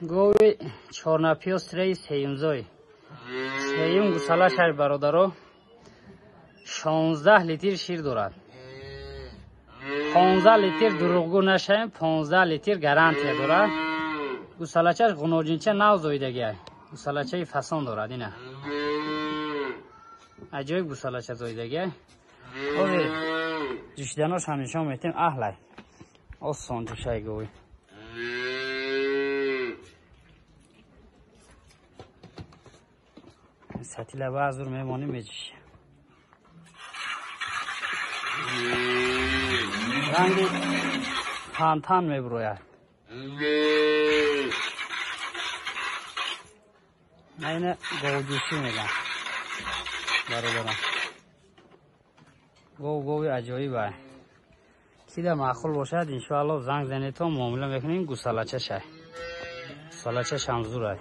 Гови чорнапиёстреи сеюмзой, сеюм гусалашай, бародаро. 16 литр шир дорад. 15 литр дурӯғгӯ нашавем, 15 литр гарантия дорад. Гусалачаш ғуноҷинча нав зоидагиай, гусалачаи фасон дорад. Ина аҷоиб гусалача зоидагиай. Ҳозир ҷӯшиданош ҳам нишон метем. Аҳлай, осон ҷӯшай гови. Сатила баъзур мемонем, меҷӯши. Ранги тантан мебурояд. Айна говҷӯшӣ мегам, бародарон. Гов гови аҷоиба. Кида маъқул бошад, иншоалло, занг занетон, муомила мекунем. Гусалачашай, гусалачаш ҳам зурай.